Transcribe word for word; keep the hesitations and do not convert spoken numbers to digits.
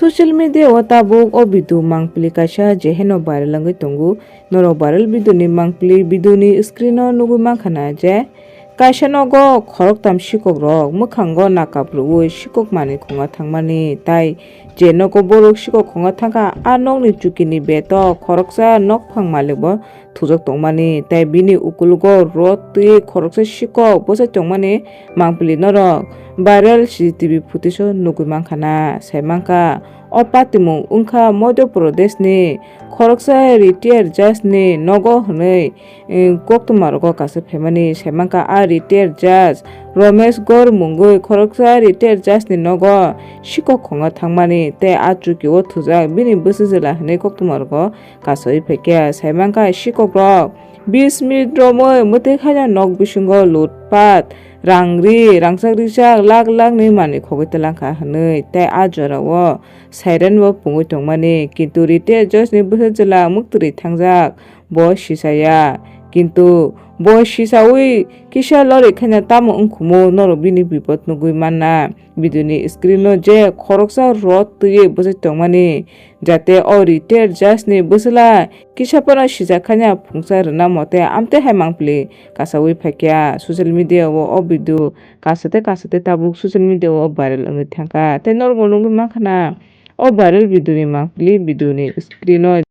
Social media o tabuk o video mangpili kaisa je heno viral wngwi tongo. Norok viral video ni mangpili video ni screen o nugwi mankha na je kaisa nogo khoroktham sikok rok mwkhango nakap rwui sikok manwi khonga thangmani, tai je nogo borok sikok khonga thangkha a nokni chuki ni betok khoroksa nokphang malik bo thujak tongmani, tai bini ukulogo rot twi khoroksa sikok bwsai tongmani mangpili norok viral C C T V footage o nugwi mankha na. Sai mankha o patimung wngkha Madhya Pradesh ni khoroksa retired judge ni nogo hwnwi, eh, koktwma rogo kasa phaimani. Sai mankha a retired judge Ramesh Gaur mungwi khoroksa retired judge ni nogo sikok khonga thangmani tei a chuki o thujak bini bwsajwla hwnwi koktwma rogo kasawi phaikha. Sai mankha sikok rok bis minute romwi mwtwi khaina nok bisingo lutpat, rang ri, rangchak rijak lak lak ni manwi khogwi twlangkha hwnwi tei a jorao siren bo pungwi tongmani, kintu retired judge ni bwsajwla mwktwrwi thangjak bo sisaya, kintu bo sisawi kisa lori khaina tamo wngkhumu norok bini bipot nugwi manna. Video ni screen o je khoroksa rot twiwi bwsai tongmani, jate o retired judge ni bwsala kisa phano sijak khanya phungsa rwna mote amtwi hai mangpili kasawi phaikha. Social media o o video kasa tei kasa tei tabuk social media o viral wngwi thangkha tei norok bo nugwi mankha na o viral video ni mangpili video ni screen o.